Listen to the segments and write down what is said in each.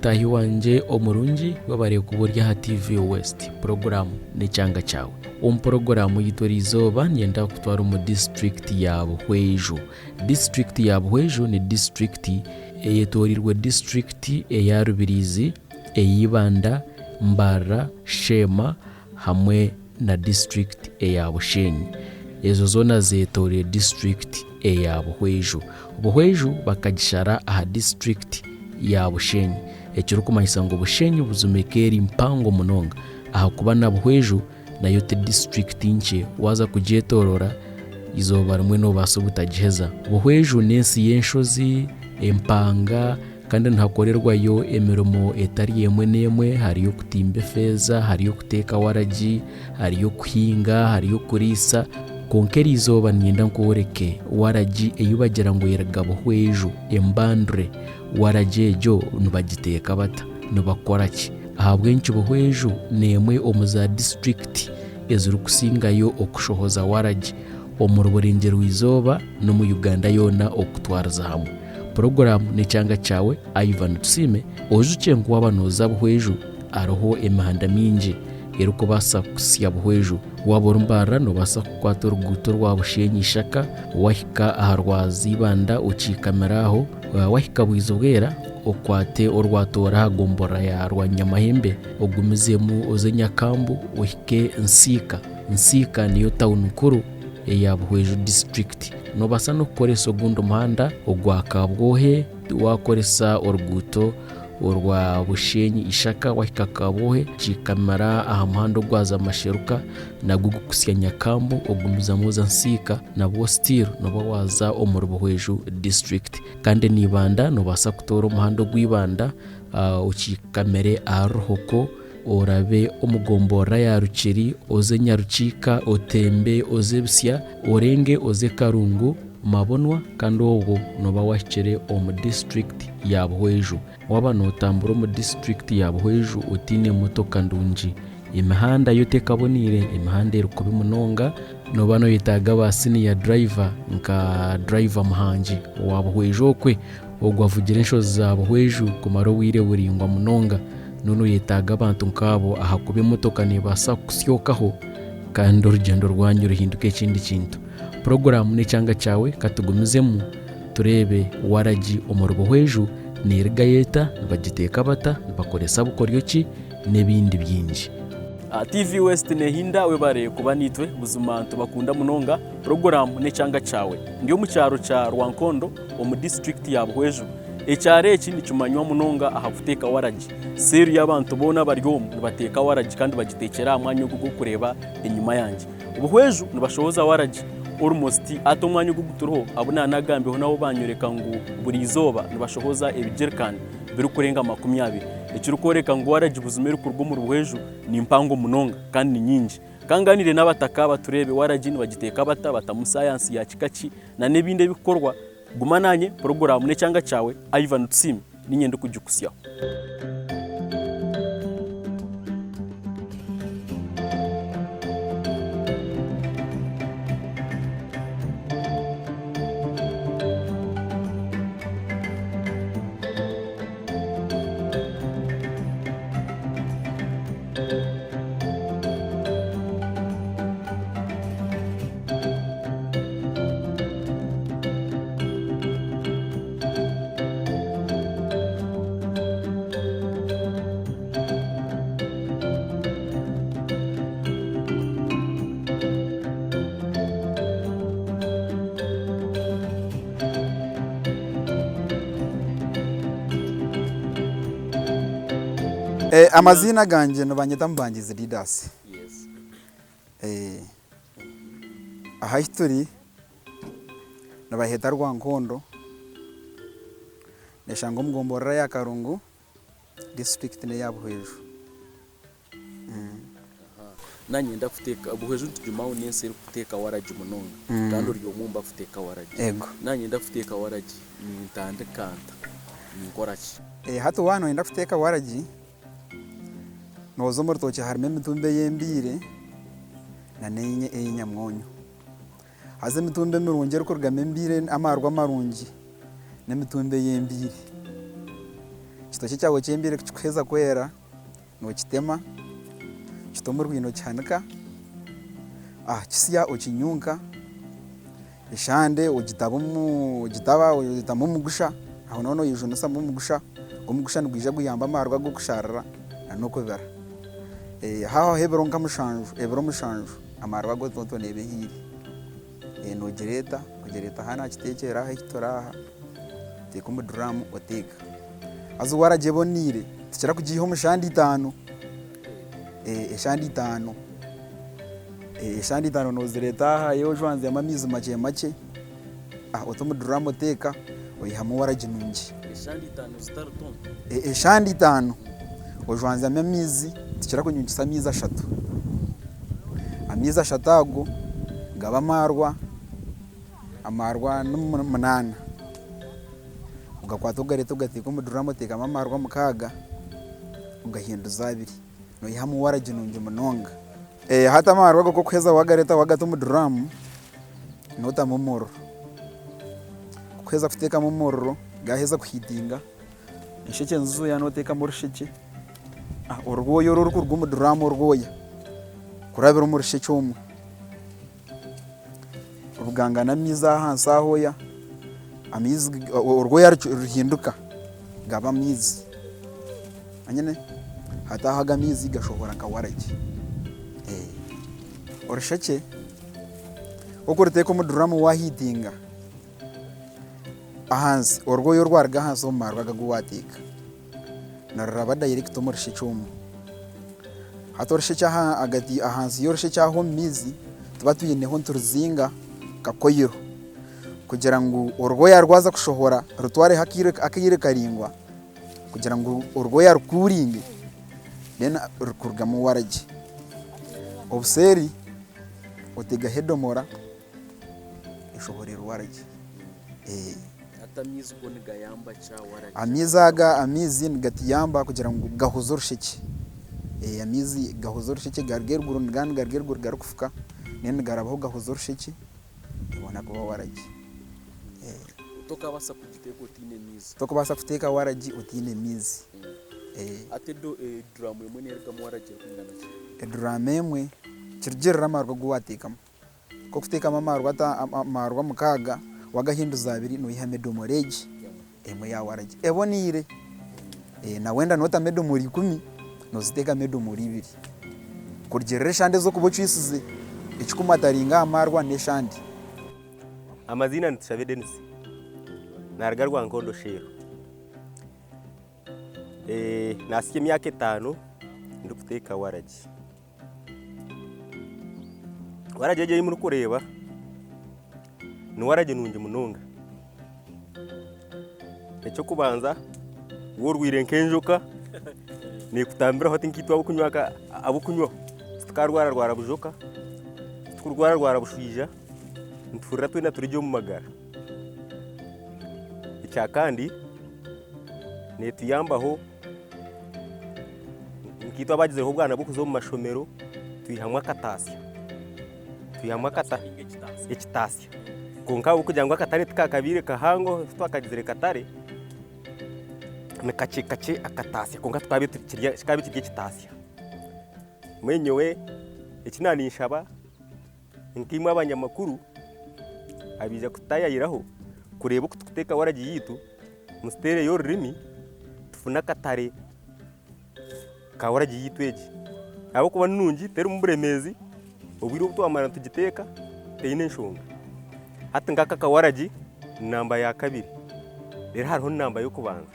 Mutaahi wangye omurungi, webare kuba ori aha TV West. Puroguraamu n'ekyanga kyawe. Omu puroguraamu yaitu eriizooba niinyenda kukutwara omu disiturikiti ya Buhweju. Disiturikiti ya Buhweju ni disiturikiti eyetoreirwe disiturikiti eya Rubirizi, eya Ibanda, Mbarara, Sheema hamwe na disiturikiti eya Bushenyi. Ezo zoona zetoreire disiturikiti eya Buhweju. Buhweju bakagishara aha disiturikiti ya Bushenyi ekirikumanyisa ngu Bushenyi buzima ekaba eri mpango munonga ahakuba na Buhweju nayo ti disiturikiti nkye waaza kugyetoorora eizooba rimwe noobaasa obutagiheza. Buhweju n'ensi y'enshozi, empanga kandi nihakorerwayo emirimo etari emwe n'emwe hariyo okutimba efeeza, hariyo okuteeka waragi, hariyo okuhinga, hariyo okuriisa. Kwonka eriizooba niinyenda nkworeke waragi ei bagira ngu eruga Buhweju, embandure. Waragi egyo nibagiteeka bata? Nibakora ki? Ahabw'enki Buhweju n'emwe omu za disiturikiti ezirikusingayo okushohoza waragi omuri Burengyerwa-izooba n'omu Uganda yoona okutwariza hamwe? Puroguraamu n'ekyanga kyawe Ivan Tusiime. Oijukye ngu waaba nooza Buhweju hariho emihanda mingi erikubaasa kukuhitsya Buhweju. Waaba ori Mbarara noobaasa kukwata oruguuto orwa Bushenyi-Ishaka wahika aha rwa Ibanda okiikamira aho. Wahika Bwizibwera okwate orwatoora aha gomborora ya Rwanyamahembe ogumizemu oze Nyakambu ohike Nsiika. Nsiika niyo tawuni nkuru eya Buhweju disiturikiti. Noobaasa n'okukoresa ogundi muhanda ogwa Kabwohe waakoresa oruguuto orwa Bushenyi Ishaka wahika Kabwohe kikamara aha muhanda ogwaza Masheruka nagwo gukuhitsya Nyakambu ogumizamu oza Nsiika nabwo still nooba waaza omuri Buhweju disiturikiti. Kandi na Ibanda noobaasa kutoora omuhanda ogwa Ibanda okiikamire aha Ruhoko orabe omu gomborora ya Rukiri oze Nyarukiika otembe oze Busya orenge oze Karungu Mabonwa kandi obwo nooba wahikire omu disiturikiti ya Buhweju. Waaba nootambura omu disiturikiti ya Buhweju otaine motoka ndungi, emihanda yo tekaboneire, emihanda eri kubi munonga, nooba nooyetaaga ba siniya durayiva nka durayiva Muhangi owa Buhweju okwe, ogwo avugire enshozi za Buhweju kumara obwire buraingwa munonga. Nooba nooyetaaga abantu nk'abo ahakuba emotoka neebaasa kukusyokaho kandi orugyendo rwanyu ruhinduke ekindi kintu. Puroguraamu n'ekyanga kyawe ka tugumizemu tureebe waragi omuri Buhweju neerugayo eta, nibagiteeka bata, nibakoresa bukoryo ki n'ebindi bingi. TV West neehinda webare kuba naitwe buzima nitubakunda munonga. Puroguraamu n'ekyanga kyawe. Ndi omu kyaro kya Rwankondo omu disiturikiti ya Buhweju. Ekyaro eki nikimanywa munonga aha kuteeka waragi. Seeri y'abantu boona abari omu nibateeka waragi kandi bagiteekyera aha mwanya ogu ogurikureeba enyima yangye. Buhweju nibashohoza waragi almost hati omwanya ogu oguturiho abu naanagambireho nabo baanyoreka ngu buri izooba nibashohoza ebijerikani birikurenga 20 ekirikworeka ngu waragi buzima erikuruga omuri Buhweju ni mpango munonga kandi ni nyingi. Ka ngaaniire n'abataka aba tureebe waragi nibagiteeka bata, batamu sayansi ya kika ki nana ebindi ebikukorwa. Guma naanye, puroguraamu n'ekyanga kyawe, Ivan Tusiime niinye ndikugikutsyaho. Amaziina gangye nibanyeta Mubangizi Didas. Aha ahi turi nibaheeta Rwankondo, neshangwa omu gomborora ya Karungu, disiturikiti n'eya Buhweju. Nanyenda kuteeka Buhweju nitugimaho n'ensi erikuteeka waragi munonga kandi ori omwe omu barikuteeka waragi. Nanyenda kuteeka waragi nintandika nta? Ninkora ki? Hati waaba noyenda kuteeka waragi, Nooza omu rutookye harimu emitumba ey'embiire nana ey'enyamwonyo. Haza emitumba emirungi erikurugamu embiire amaarwa amarungi n'emitumba ey'embiire. Ekitookye kyawe ky'embiire ku kirikuheza kwera, nookitema, okita omu rwina okihanika, kisya okinyunka, eshande ogitaba omu ogitaba ogitamu omugusha, aho nooba noyejunisamu omugusha, omugusha nigwija guyambe amaarwa ago kusharira n'okubira. Hahwaho ebiro nka mushanju, ebiro mushanju, amaarwa ago tonto neeba ehiire. Nogireeta, ogireeta hanu aha kiteekyero aha ahu turi aha, oteeka omu duraamu oteeka. Haza waragi eboneire, tukira kugiiha omu shande itaano, eshande itaano, eshande itaano nozireeta aha ojwanzyamu amaizi makye makye, ota omu duraamu oteeka, oihamu waragi nungi. Eshande itaano zitari tonto? Eshande itaano ojwanzyamu amaizi, tukira kunyunyisa amaizi ashatu. Amaizi ashatu ago gaba amaarwa, amaarwa ni munaana. Ogakwata ogareeta ogateeka omu duraamu oteekamu amaarwa mukaaga, ogahinduza abiri. Noihamu waragi nungi munonga. Hati amaarwa ago ku orikuheza wagareeta wagata omu duraamu, notamu omuriro. Ku orikuheza kuteekamu omuriro, gaheza kuhiitinga, Enshekye nizizoya noteekamu orushekye, orwoya oru orurikuruga omu duraamu orwoya kurabira omu rushekye omwo, rugangana amaizi ahansi ahoya, amaizi orwoya ruhinduka gaba amaizi omanyire hati aho ago amaizi gashohora nka waragi. Orushekye ku orikuruteeka omu duraamu wahiitinga. Ahansi, orwoya orwaruga ahansi omu marwa agu waateeka niruraba dayirekiti omu rushekye omwo. Hati orushekye ahagati ahansi y'orushekye aho omu maizi nituba twineho nituruzinga nka koyiro kugira ngu orwoya rwaza kushohora rutwareho akaire karaingwa kugira ngu orwoya rukuuringe then rukurugamu waragi. Obuseeri otegaho edomora. Eshohorerwa rye. Hati amaizi go nigayamba ki aha waragi? Amaizi aga amaizi nigatuyamba kugira ngu gahuze orushekye. Amaizi gahuza orushekye garuga eruguru nigaba nigaruga eruguru garikufuka then nigarabaho gahuza orushekye ebona kuba waragi. Tokabaasa kugiteeka otaine maizi? Tokubaasa kuteeka waragi otaine maizi. Hati eduraamu emwe neerugamu waragi erikwingana ki? Eduraamu emwe kirugiirira amaarwa agu waateekamu. Nk'okuteekamu amaarwa mukaaga wagahinduza abiri noihamu edomora egi emwe ya waragi eboneire. Na wenda notamu edomora ikumi noziteekamu edomora ibiri kurugiirira eshande ezi orikuba ocwisize. Ekikumataringa aha maarwa n'eshande. Amaziina ni Tushabe Denis, naruga Rwankondo Sheero. Nahitsya emyaka etaano ndikuteeka waragi. Waragi egi ei murikureeba ni waragi nungi munonga. Eky'okubanza waaba orwaire nk'enjoka neekutambiraho hati nkaitwe ab'okunywaho titukarwararwara bujoka, titukurwararwara bushwija, nituhurira twena turi gye omu magara. Ekyakandi neetuyambaho. Nkaitwe abagizireho obwana bw'okuza omu mashomero twihamu akataasya, twihamu ekitaasya kwonka ahabw'okugira ngu akatare tikakabaire kahango titwakagizire katare, ni kakye kakye akataasya kwonka kikaba kiri ekitaasya. Mbwenu nyowe eki naaninshaba nkaimwe abanyamakuru abaija kututaayayiraho kureeba oku turikuteeka waragi yaitu, Musiteereyo orurimi tufune akatare ka waragi yaitu egi ahabw'okuba ni nungi terimu buremeezi, obwire obu twamara nitugiteeka teine nshonga. Hati nk'aka akawaragi ni namba ya kabiri reero hariho namba y'okubanza.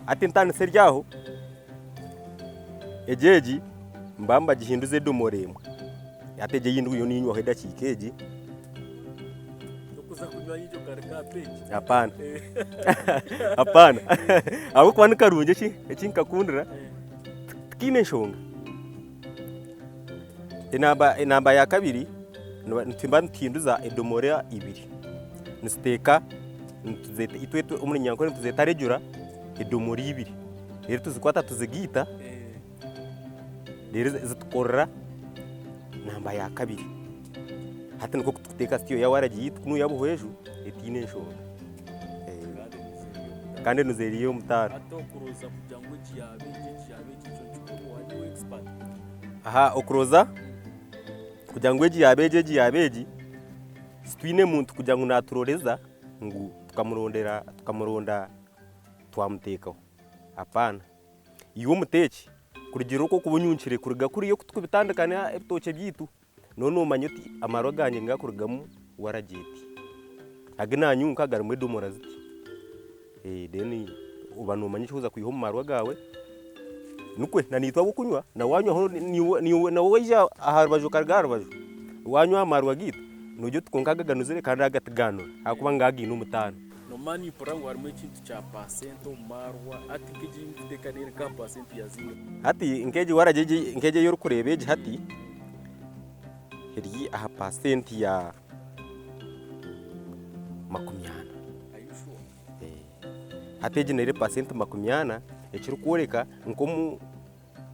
Hati entaaniso eri aho, egi egi nibaba nibagihinduza edomora emwe, hati egi ei ndiyo niinywaho edakiika egi. Hapaana, hapaana ahabw'okuba ni karungi eki nkakundira tikaine nshonga. Enamba ya kabiri nituba nituhinduza edomora ibiri nituteeka itwe omu runyankore nituzeeta rejura edomora ibiri reero tuzikwata tuzigaita reero zitukorera namba ya kabiri. Hati nikwo turikuteeka sitiyo ya waragi yaitu kunu eya Buhweju etaine nshonga. Kandi enuzire eri ey'omutaano. Hati okuroza kugira ngu egi yaaba egi, egi yaaba egi, ekyo nikikuru waaba ori expert. Aha okuroza kugira ngu egi yaaba egi, egi yaaba egi, titwine muntu kugira ngu naaturoreza ngu tukamurondera tukamuronda twamuteekaho, hapaana. Iwe omuteeki kurugiirira oku orikuba onyunkire kuruga kuriya oku turikubitandikana ebitookye byaitu, nooba noomanya oti amaarwa gangye nigakurugamu waragi eti, agu naanyunka garimu edomora ziti. Then oba noomanya eki orikuza kwiha omu maarwa gaawe, nikwo nanaitwe ab'okunywa na waanywaho nawe waija aha rubaju okaruga aha rubaju, waanywa aha maarwa gaitu, noogira oti kwonka aga ganuzire kandi aga tigaanura ahabw'okuba ngaaga gaine omutaano. Noomanya nimpurira ngu harimu ekintu kya paasenti omu maarwa, hati nk'egi ei ndikuteeka neeri nka aha paasenti ya zingahi? Hati nk'egi waragi egi nk'egi ei orikureeba egi hati, eri aha paasenti ya 40. Hati egi neeri paasenti 40, ekirikworeka nk'omu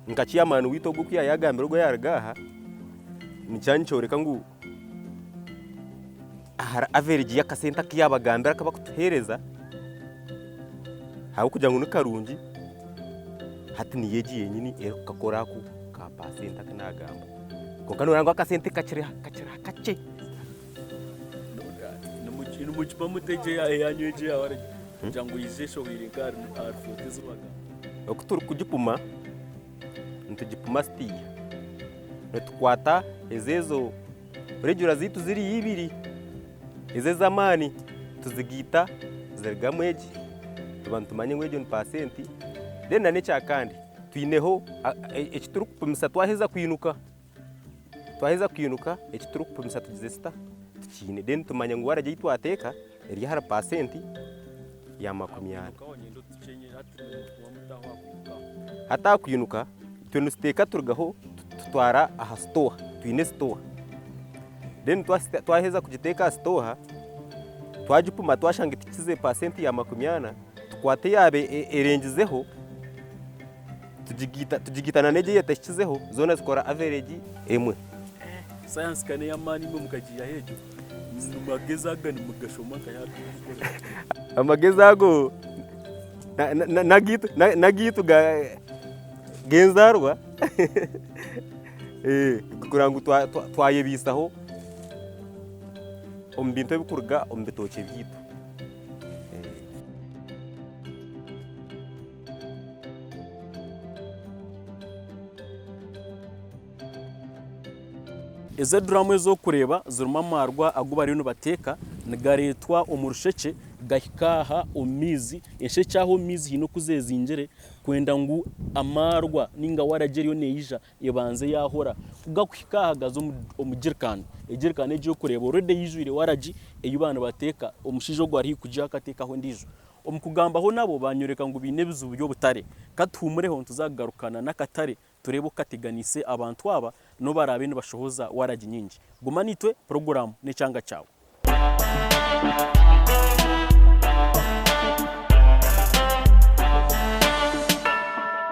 nka chairman waitu ogu oku yaayagambire ogu yaaruga aha, nikyo nikyoreka ngu ahari average y'akasente aku yaabagambira aku barikutuheereza, ahabw'okugira ngu ni karungi, hati niyo egi yenyini erikukakora aku ka paasenti aku naagamba. Kwonka nooreeba ngu akasente kakiri kakye. Nimugipa muta egyo eyanyu egyo eya waragi kugira ngu eije eshohweire nka ahari footi ezi bagamba? Oku turikugipima, nitugipima sitiya. Nitukwata ezo regular zaitu ziri ibiri, ezo ez'amaani tuzigaita zirugamu egi, tuba nitumanya ngu egyo ni paasenti. Then n'ekyakandi twineho eki turikupimisa twaheza kwinuka. Twaheza kwinuka eki turikupimisa tugize tuta? Tukiine. Then tumanya ngu waragi ei twateeka eri ahari paasenti ya 40. Hati aha kwinuka, itwe nituteeka turugaho tutwara aha sitooha, twine sitooha. Then twaheza kugiteeka aha sitooha, twagipima twashanga etikize paasenti ya 40, tukwata eyaaba erengizeho, tugigaita tugigaita na n'egi eyetahikizeho zoona zikora average emwe. Sayansi ka n'ey'amaani imwe mukagiihaho egyo? Amagezi aga nimugashoma nkahi agu murikukora? Amagezi ago n'agaitu n'agaitu g'enzaarwa kureba ngu twayebaisaho omu bintu ebirikuruga omu bitookye byaitu. Ezi eduraamu ezi orikureeba zirimu amaarwa agu bariyo nibateeka nigareetwa omu rushekye gahika aha omu maizi, enshekye aha omu maizi haine oku zezingire kwenda ngu amaarwa ninga waragi eriyo neija ebanze yaahora. Ku gakuhika aha gaza omu girikaani, egirikaani egi orikureeba already eijwire waragi ei baaba nibateeka, omushaija ogu ari haihi kugiihaho akateekaho endiijo. Omu kugambaho nabo banyoreka ngu baine ebizibu by'obutare. Ka tuhumureho nituza kugarukana n'akatare tureebe oku kateganiise abantu aba n'obu baraabe nibashohoza waragi nyingi. Guma naitwe, puroguraamu n'ekyanga kyawe.